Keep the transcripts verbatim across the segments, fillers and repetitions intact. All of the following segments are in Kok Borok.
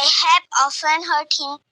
I have often heard him.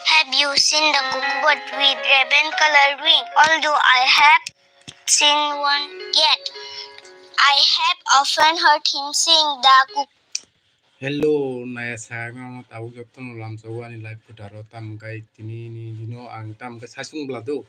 Have you seen the cuckoo bird with raven colored wing? Although I have seen one yet, I have often heard him sing the cuckoo. Hello, naya sa ang tabuk jotono lamsogo ani live kotaro tam kai tini ni dino ang tam kai sasung bla do.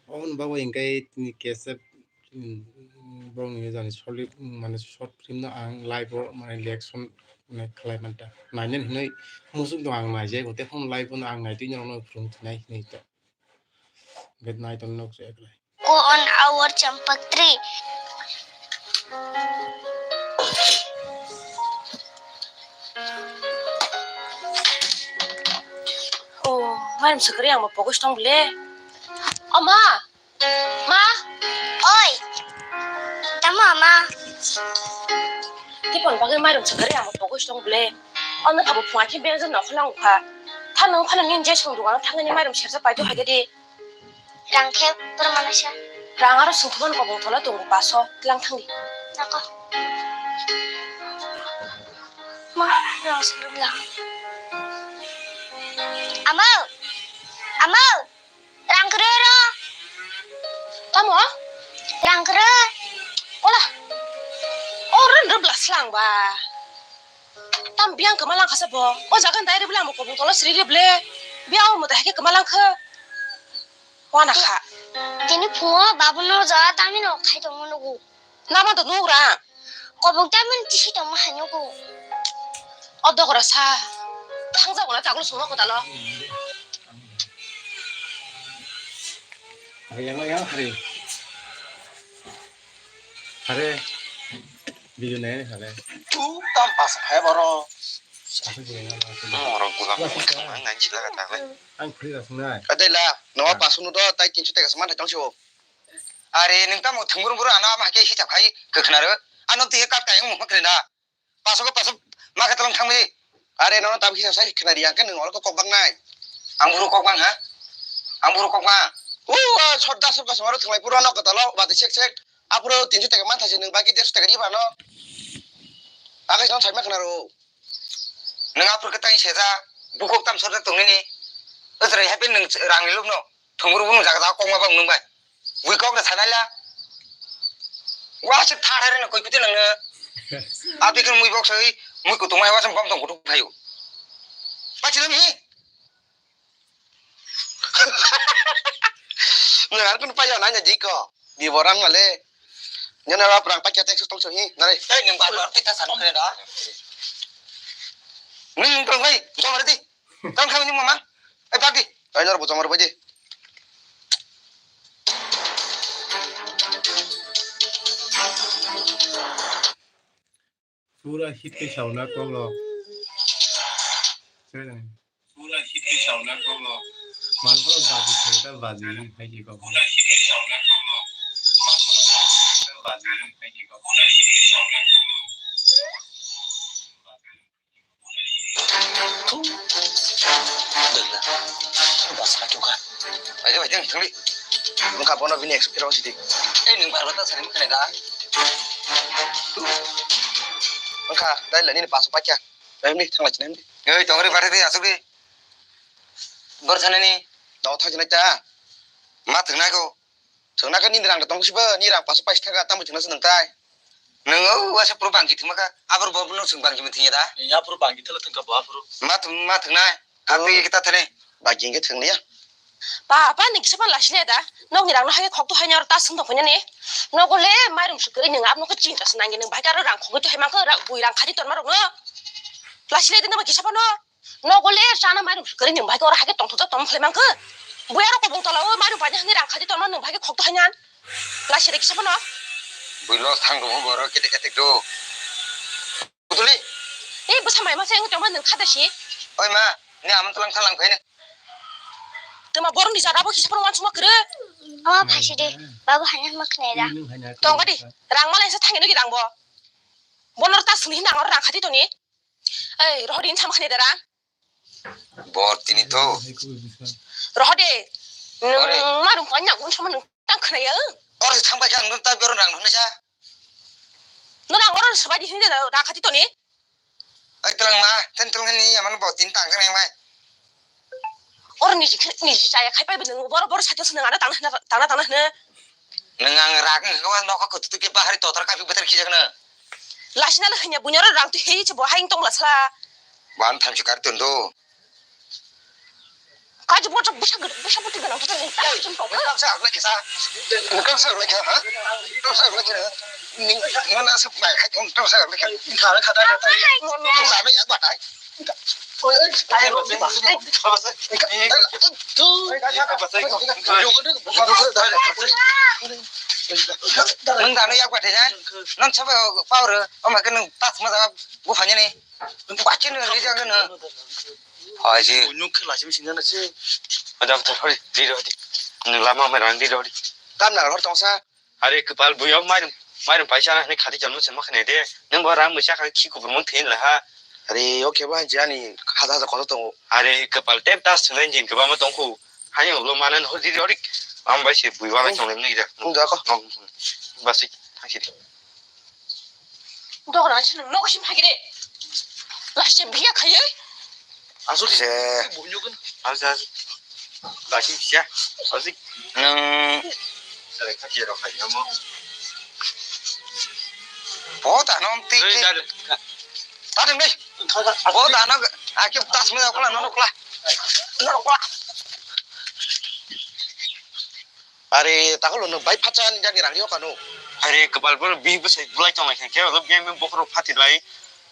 Oboni bagwi hingkai tini kesep, mm, borokni jani solid, mm, mane short film no ang live o mane reaction mane khlai manta. Nainani hinwi musuk no ang naijai, tei hwn live o no ang naitwi norokno phwrwng thinai hinwi to. Hingke nai tong nok se eklai. Go on our champak tree. Oh, mairum sakari ang bo pogos tong bole. Oma! Ma! Oi! Tamo ama? Tipon bagwi mairum sakari ang bo pogos tong bole. Ono thabo phunga khe benjor nokholang kha. Tha nung phano nini je song dugano thangni mairum sersa paito hai di. Rang khe borok manai sa. Rang aro sungthumani kobong tola tongo paso, tlang thangdi. Nako. Ma, rang sungthum lang. Amo! Amo! Rang kwrwi oro. Tamo? Rang kwrwi. Ola. Oro nrwbla slang ba. Tam biyang kwma lang khasa bo. O jaga dai rwbla mo kobong tola sri rwble. Biyang o mo dai khe kwma lang kha. Wana kha. Tini phungo babu no ja tamino khai tongmo nugo. Nabo to nugra. Kobong tamino tisi tongma hai nugo. O dogra sa. Thangja wala chaklo sungma kotalo. Hari yang yang hari. Hari. Video nai hari. Tu tam pas hai boro. Apa sih yang apa sih? Moro gula moro nang sila kata. Ang free dah sungai. Kadai la, no pas nu do tai tinso teka saman hai tong sio. Are nwng tamo thwngmung buru ano ama khe hisab khai kwkhna rw. Ano twi kap tai wng mukha kwrwina. Paso ko paso ma khe tolong thangwi. Are nono tam hisab sai khna ri ang khe nwng oro kok bang nai. Ang buru kok bang ha? Ang buru kok bang. O sot das ka soro thwnglai puro no kotalo bati sek sek. Apuro tinso taka man thasi nwng baki derso taka ri bano. Akai no sai ma khna ro. Nwng aphuru khe tang sejak, bukhuk tam sojak tongnini. Wchwrai haphel nwng rangni lubno thwngmung rwbo nwng jaga jaga kokma bang nwng bai. Bui kok da sanai la. Wa se tha thai rwno koi kuti nwngno. Abi khe mui bok soi, mui kutung mai wa se bom tong kutuk phaio. Pachi lami. Nwng ar kunu paio nai na jiko. Di boram ngale. Nyana rap rang pakia tek tong so hi. Nare. Ei nwng bar bar pita san kre da. Nwng nwng tong bai. Jom re di. Tang kami ni mama. Ei bagi. Ei nor bo jom re bai di. Pura hit ke sauna kok lo. Sere. Pura hit ke sauna kok lo. Malpura baji thangta baji hai ke kok. Pura hit ke sauna kok lo. Malpura baji thangta baji hai ke kok. Pura hit ke sauna kok lo. Dwla. Basa kha. Bai de bai de thangli. Wngkha bono bini experience di. Ei nwng barba ta sani mkhane da. Wngkha dai lani ni paso pakya. Dai ni thangla chinai di. Ei tongri bari di asuk di. Bor sanani. Dau thang chinai ta. Ma thwngnai ko. Thwngna khe nini rang da tong sibo, ni rang paso paisa thangkha, tamo thwngna se nwng tai. Nwng o waisa phuru bangki thwngma kha, aphuru bo nwng chwng bangki thwngya da? Ni aphuru bangki thwla thwngkha bo aphuru. Ma thwng, ma thwngnai, ang twi kita thani. Bangki hwnkhe thwng liya. Ba, ba, nwng kisa phano lasi le da? Nokni rang no hai khok to hai ni oro ta swng tong phai nani. Nogo le mairum swk kwrwi nwng abo no khe chinta se nang nini, nwng bai khe aro rang khogwi to hai man khe, bui rang khadi tonma rok no. Lasi le da nang kisa phano. Nogo le chana mairum kwrwi nwng bai khe oro hai khe tongthokjak tongma khlai mankhe. Bui aro kobong tola o mairum paina hwnwi rang khadi tongma nwng bai khe khokto hai nang. Lasi de kisa phano. Bui los thang rung boro ketek ketek do. Putuli. Ei bwsa mai masa wngwi tongma nwng khada si. Oi ma, ni amon tlang thalang phai ne. Tuma borok ni jara bo kisa phano wansukma kwrwi. Ama phaisi de, babu hanya ma khnai da. Tong gadi, rang malai sa thangino ki rang bo. Bonor ta sini hinang oro rang khadi toni. Ei, rohor din sama khani dara. Bor tini to. Rohor de. Ore. Nung marum ko nya gun sama nung tang khana ya. Oro se thang bai khe ang ta bero rang hwnwi sa. No rang oro sabai di hwnwi da rang khati toni. Ai twlang ma, ten twlang ni amano bo tin tang khe nang bai. Oro ni ni chaya khai pai bini boro boro saito swnang ana tang tang tang hwnwi. Nang ang rang hwnwi nokha kutu ke bahari totar kapi betar khijak na. Lasina le hanya bunyaro rang tu hei che bo haing tong la sala. Ban tham chikar tun do. Kaji bocok bisa gede, bisa putih gede, bisa gede. Nukang sa, nukang sa, nukang sa, nukang sa, ha? Nukang sa, nukang sa. Ning, ngan asa bai, nukang sa, nukang sa. Nukang sa, nukang sa. Nukang sa, nukang sa. Nung dano yak bate na? Nang sabo power, o ma ke nung tas ma jaga buphanya ni. Bachin ni jaga na. Hai si. Nung khela sim sinjana si. Ada betul hari di rodi. Nung lama merang di rodi. Kam na hor tongsa. Are kwpal buyo mairum mairum paisa na hwnwi khati jalmo se ma khnai de. Nung bo rang musa kha khi kubur mun thin la ha. Are o khe ba jani haja haja kotor tongo. Are kwpal tep ta swnai jin kwbangma tongkhu. Haino ulo mane no di ri orik. Am bai se bui wala chongle ngi da. Nung da ko. Basi thangsi di. Dogra se nung nogo sim hagire. Laste biya khaye. Asuk se. Bunyugun. Asuk asuk. Basi siya. Asuk. Nung. Sare kaki ro khaye mo. Bo ta nom ti ti. Tadem deh. Bo dano aki tas me kula nono kula. Nono kula. Are takolo no bai phacha ni jani rang yo kanu. Are kwpal bor bi bwsai bulai tong lai khe ro bem bem bokhro phati lai.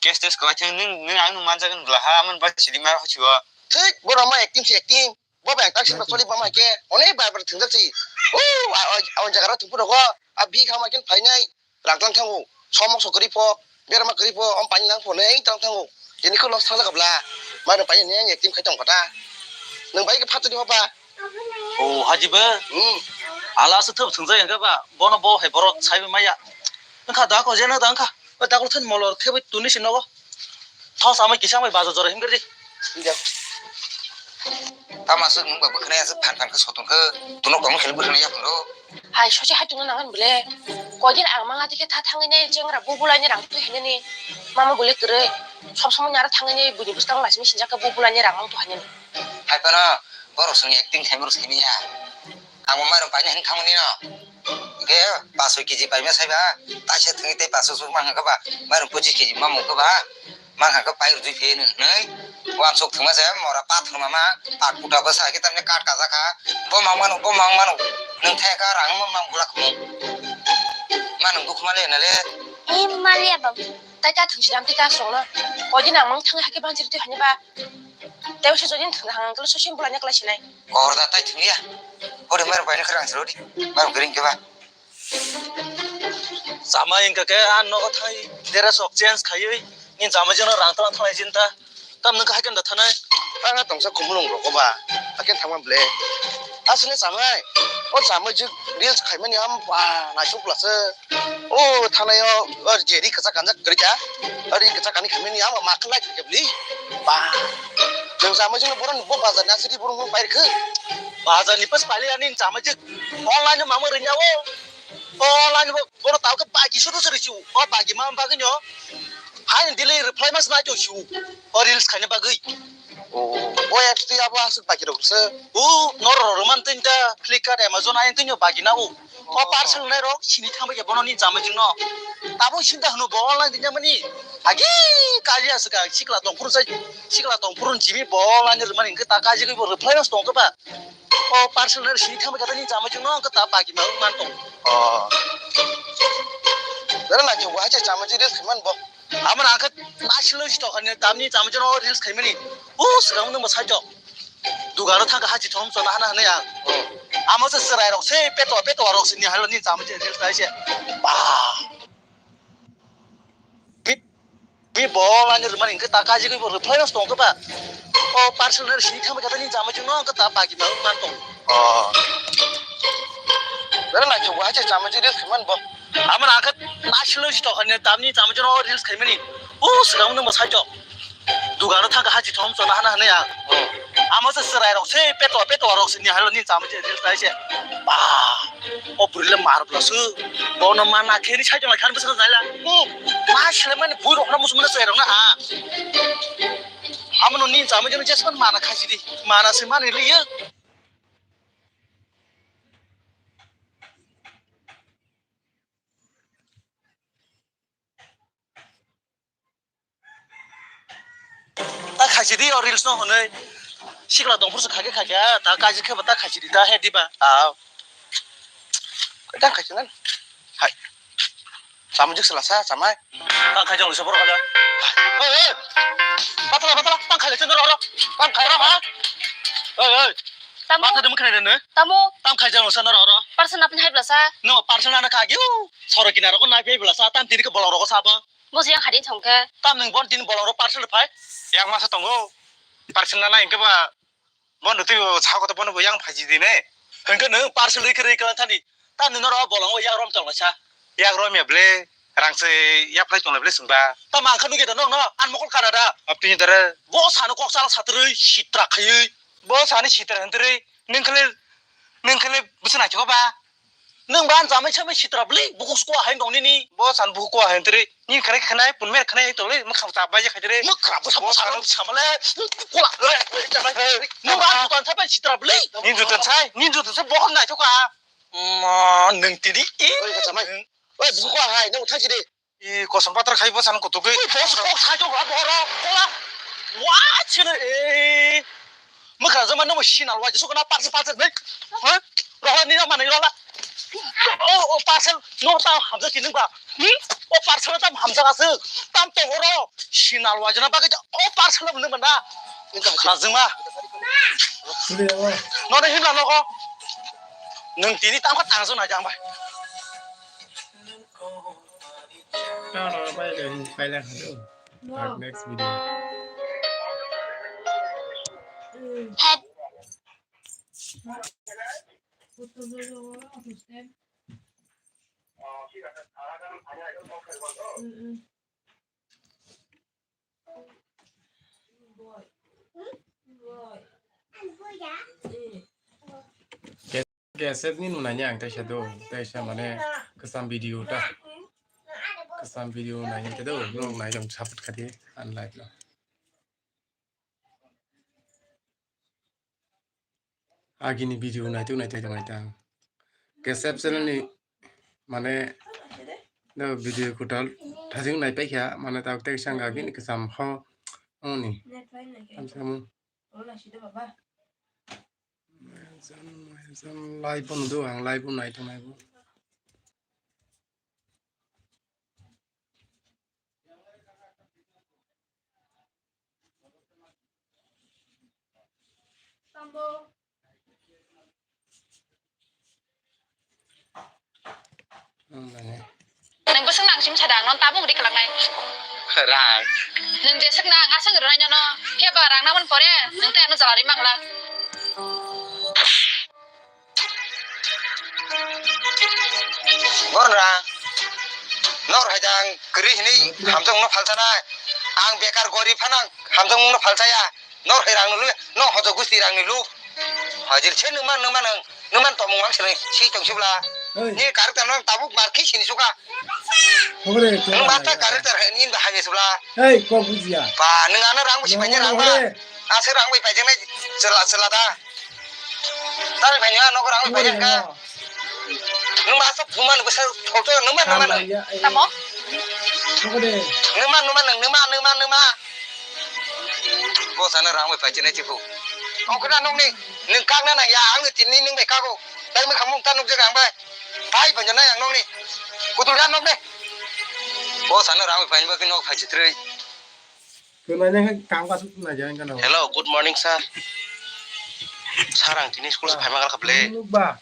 Kes tes kwlai thang ning ning ang manjagan bla ha aman bai sidi mar hochiwa. Thik boro ma acting si acting. Bo bai tak sima choli bama ke. One bar bar thang si. O a jaga ra thang puro go. A bi kha ma kin phainai. Rang tang thango, somok so kwrwi pho, berma kwrwi pho, om pani nang pho nei tang thango. Tini khe loss thang jakha bla. Mano pani ni ang acting khai tong kha ta. Nang bai khe phatani pha ba. O haji ba. Hmm. Ala se thap thang jai kha ba. Bono bo hai borok sai maya. Wngkha da ko jena da wngkha. O da ko than molor thebwi tuni si nogo. Thos amai kisa amai bajo jora himgri. Tama aswk nwng ba bwkhwnai aswk phan phan khe sotong khe tunok tongma khel bwkhwnai yaphang rw. Hai sosi hai tungna nangan bwle. Koidin ang manga tikhe tha thangwi nai chengra bu bulai ni rang twi hainani. Mama bwle kwrwi. Sob somoi ni aro thangwi nai buini bwskang laisimi sinjak khe bu bulai ni rang mang twi hainani. Hai phano borok chwng acting khaima rw saimanya. Ang bo mairum paina hwn thangmani no. Hwnkhe paso kg paima saiba, taisa thwngwi tei paso suk mankha ba, mairum pochis kg mamung kha ba, mankha khe pai rwjwi phai hwnwi. Wansuk thwngma se mora pathor mama, pat puta bwsa khe tamni kat kajak kha. Bo mang mano, bo mang mano. Nwng thaya kha rang mang mang bulak mung. Ma nwng dukhu ma le na le. Ee, ma le babu. Tai ta thwngsi dam tei ta songno. Koidin ang mang thangwi hakhe banjiri twi hwnwi ba. Tei se jodin thwng hang khe sosi bulanya klai sinai. Kor da tai thwngya. Ode mairum paina khe rang siro di. Mairum kering khe ba. Sama wngkha khe ang nogo thai dress rok change khaiwi ni chamai jeno rang twlang thanglai sinta. Tam nwng khe haikhe da thanai. Ang tongsa khumulung rok ba. Haikhe thangma ble. Asle chamai. O chamai jik reels khaimani am ba naisuk lasa. O thanaio o je ri kwchak kanjak kwrwi kha. O ri kwchak kanwi khaimani amo ma khlai kha kebli. Ba. Nwng chamai jwngno bohrok bo bazar ni aswk ri bohrok bai rwkha. Bazar ni pas pailai ani chamai jwk online no mama rwnya o. Online bo bono tao khe bagi sudu suri chu. O bagi ma bagwi no. Hai dili reply mas na chu chu. O reels khaina bagwi. O, o apps twi abo aswk bagi rok se. O, noro rok man tin ta Flipkart, Amazon ayan tin yo bagi na o. O parcel nai rok sini thang bai bono ni chamai jwng no. Tabo sinta hwno bo online tin mani. Agi kaji aswk ang sikla tong phuru sai sikla tong phuru jimi bo online rwmani hwnkhe ta kaji khe bo reply mas tong khe ba. O parcel nai sini thang bai ni chamai jwng no hwnkhe ta bagi ma man tong. O. Dara na jwng bo hacha chamai jwng reels khaimani bo. Amo nang khe naisilo si tokha ni tamni chamai jwng no reels khaimani. O swkang nwng bo sai tok. Dugano thangkha hachi thom chona hana hwnwi ang. Hmm. Amo se chwrai rok se peto peto rok se ni halo ni chamai je reels nai se. Ba. Bi, bi bo ani rwmani hwnkhe ta kaji khe bo reply mas tong khe ba. O parcel nai sini thangbai kha ni chamai jwng no hwnkhe ta bagi ma man tong. Oh. Dara na khe bo hachi chamai je reels khaimani bo. Amo nang khe naisilo si tokha ni tamni chamai jwng no reels khaimani. O swkang nwng bo sai tok. Dugano thangkha hachi thom chona hana hwnwi ang. Hmm. Amo se chwrai rok se peto peto rok se ni halo ni chamai je reels nai se. Ba. O bwrwi le mar bwla su. Bono mana khe ni sai tong lai khan bwswk jai la. Hmm. Ma sele mani bui rok na musu mani chai rok na ha. Amo no ni chama jeno jesman mana khaisi di. Mana se mani liye. Ta khaisi di o reels no hwnwi. Sikla dongphor se khake khake, ta kaji khe ba ta khaisi di ta he diba. Ah. Ta khaisi na. Hai. Chamung jik sela sa chamai. Ta khai jong se borok kala. Oi, oi. Batala, batala, ta khai le chen ro ro. Ta khai ro ha. Oi, oi. Tamo. Mata dum khna ne. Tamo. Ta khai jong se ro ro. Parcel napin hai bla sa. No, parcel na kha giu. Soro kinaro ko nai pe bla sa, tam tini ke bolong ro ko sa ba. Bo se yang hadin thong khe. Tam nwng bon tin bolong ro parcel phai. Yang masa tongo. Parcel na nai hwnkhe ba bon rutwi bo sa koto bono bo yang phaiji di ne. Hwnkhe nwng parcel rikhe rikhe thani. Tam nwng noro bolong o yak rom tong sa. Yak rom ya ble. Rang se yak phai tong ble sungba. Tam ang kha nugya da nong no. An mokol kana da. Apni dare. Bo sano kok sala satrwi sitra khaywi. Bo sani sitra hwntri. Nwng khale nwng khale bwsa naithok ba. Nwng ba jamai samai sitra bwlwi bukhuk sukha hai dong nini. Bo san bukhuk kua hai tiri. Nini khana khana pun mer khana tole mwkhang chap bai khai tiri. Mwkhang bwsa bwsa samale. Kola. Nwng ba jutan sabai sitra bwlwi. Nini jutan sai, nini jutan sai bohor naithok ka. Ma nwng tini i. Oi, kachamai. Oi, bukhuk kua hai, nwng thai chiri. I kosom patra khai bwsa nang kutuk. Oi, boss kok sai to ba bohor kola. Wa chini e. Mwkhra joma nungbo sinal wai jesuk na parcel parcel bai. Ha? Rohla ni manwi rohla. O o parcel no ta hamjak ki nungba. Hmm? O parcel ta hamjak asuk. Tam to oro sinal wai jona bagwi o parcel no nungba na. Khajima. None himla nogo. Nung tini tam kha tang jona jang bai. Tara bai le pai le khadu. Tak next video. Keset ni nunai ni ang teisa do, teisa mane kesam video ta. Kesam video nai ni do, no nai jong sapet kadi an live lo. Agini video naituk naituk tong nai tang. Kesep channel ni mane no video kutal thajing nai paikha mane tak tek sang agini kesam ho oni. Am samu. Live bo nudu ang live bo naituk nai bo. Nwng bwswk nang sim sada, ang nono tabuk ri kwlangnai. Rang. Nwng jeswk nang aswk rwnai nono, phiya ba rang nangmani pore nwng tei ano jala ri mangla. Gorna, nor hai jang kwrwi hinwi hamjakmungno phalsanai. Ang bekar gorib phano ang hamjakmungno phalsaya. Nor hai rang nulu, no hojo gusti rang nulu. Hajir se nungma, nungma nung, nungma tomung mang sini si tong sibla. Hey. Ni character no tabuk mar khi sini suka. Hore, kya Nung mata character hai ni ba hai sibla. Hey, kok bujiya. Ba, nung ano rang busi No, bai rang ba. Hore. Ase rang bai pai jeng nai sela, sela da. Tari bai ni ano rang bai pai jeng ka. Nung ba sok buman bwsa thokto nung ma nung ma nung. Tamo? Nung ma nung ma nung nung ma nung ma nung ma. Bo sana rang bai pai chinai chipu. Ong khna nung ni nung kak na na ya ang ni tin ni nung bai kago. Tai mui khamung ta nung je rang bai. Pai bai jana yang nung ni. Kutul dan nung ni. Bo sana rang bai pai ni bai nok pai chitrui. Kwmani khe kang kasuk naijak wngkha no. Hello, good morning, sir. Sir, ang tini school se phaima galkha ble. Nukba.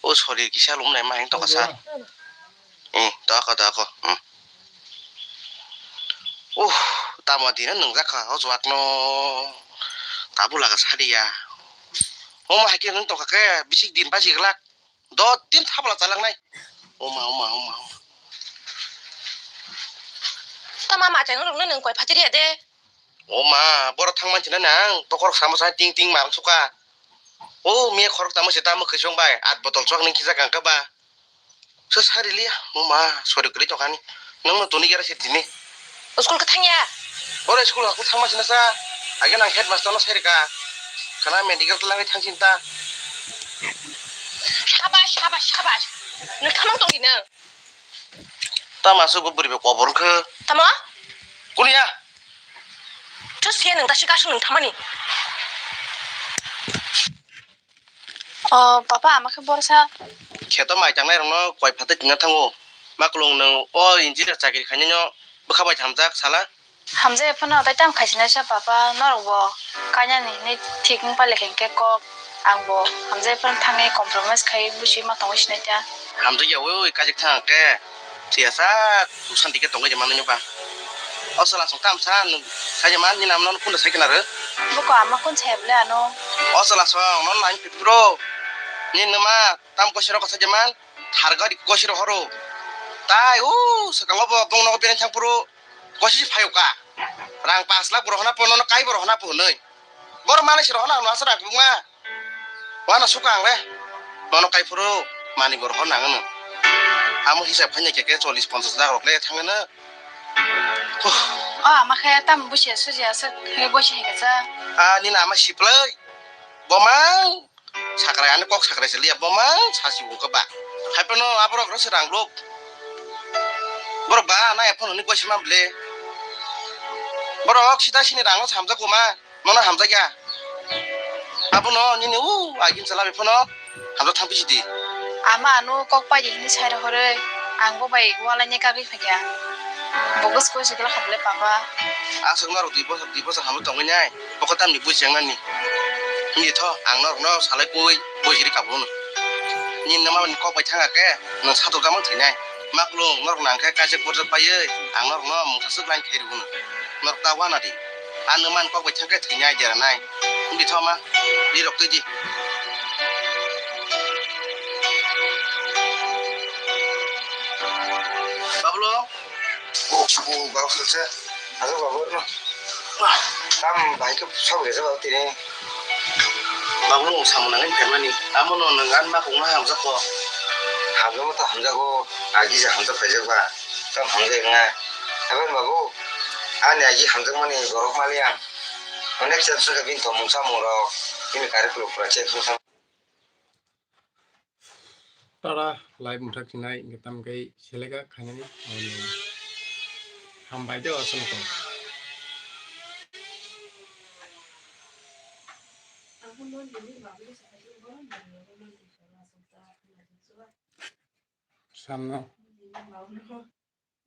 O, sorry, kisa lum nai ma hing tokha, sir. Eh, tokha, tokha. Hmm. Uh, tamo dina nungjak kha, o juat no. Tabu laga sadiya. O ma hai khe nung tokha khe, bisik din basi glak. Do tin thapla chalangnai. Oma, oma, oma, oma. Tama ma chai nurung nung koi phatiri ade. Oma, boro thang manchina nang, bokhorok samo sa ting ting ma suka. O miya khorok tamo se tamo khwsong bai at botol chok ning khijak ang khe ba. So sari liya mo ma sori kwrwi tongkha ni. Nang no tuni gara se tini. School ka thangya. Oro school hakung thangma sina sa. Age nang headmaster no sai rika. Khana medical tlang thang sinta. Shabash, shabash, shabash. Nang thamang tong ina. Tama aswk bo bwrwi bai kobor wngkhe? Tamo? Kuniya? Just ya nang dasi kasung nang thamani. O papa, ama khe borsa. Kheto mai tangnai rokno koi phatwi tingna thango. Maklung nwng o engineer chakri khainai no bwkha bai thamjak sala. Hamjai phano tai tam khaisinaisa papa, norok bo kainani hinwi thik wng pailai khe kok, ang bo hamjai phano thangwi compromise khai buchi ma tongwi sinai ta. Hamjakya ui ui kajak thang khe thwiya sak santi khe tongwi manwi ba. O chwla song tam sa nwng saija man nini ama no kunda sai khna rw. Buko ama kun sai bwle ano. O chwla song no nai phipro nini ma tam kosi rok saija man thar gari kosi rok horo tai o swkango bo bong nogo bini thang phuru. Kosi phai ka. Rang pash lakh bo rohorna po, nono kai bo rohorna po hwnwi. Boro manwi se rohorna, ano aswk rang kubukma. Wano suka ang le. Nono kai phuru mani bo rohorna ang no. Amo hisab khaina khe khe chollish ponchash lakh rok le thangwi no. O ama khe tam busia suji aswk khe bosi hai kacha. A nini ama siplai. Bomang. Sakrai ani kok sakrai se liya bomang sasi bung khe ba. Hai phano aborok rw se rang rok. Borok ba na ephano ni koisi ma ble. Borok sida sini rang no hamjak kuma. Nono hamjak ya. Abono nini u agin chala be phano hamjak thang pisi di. Ama anu kok pai di hini sai rohore ang bo bai wala ni kagwi phakya. Bogus koisi kala khatle papa. Aswk norok dui bosor dui bosor hamjak tongwi nai. Bokol tamni buji yang nani. Himdi tho, ang norokno salai koi bujiri kabun. Nini mama ni kok bai thanga khe, nwng satok jamang thwinai. Maklung norok nang khe kaijak borjak paiwi, ang norokno mungsa swk line khe rwgwno. Norok ta wana di. Ang nwng mani kok bai thang khe thwinai deranai. Himdi tho ma, ri rok twi di. Bablo. Bo, bo, babu se. Alo babu no. Tam bai ke sok resa babu tini. Babu no samo nangin pemani. Amo no nang an ma kong na hamjak ko. Hamjak mo ta hamjak ko. Agi ja hamjak paijak ba. Tam hamjak nga. Haban babu. Ani agi hamjak mani borok mali ang. Onek chep suka bin to mungsa murok. Ini kari kulo pura chep suka. Tara live mungthak sinai hingke tam kei seleka khainani hambai de aswk kok. Samno.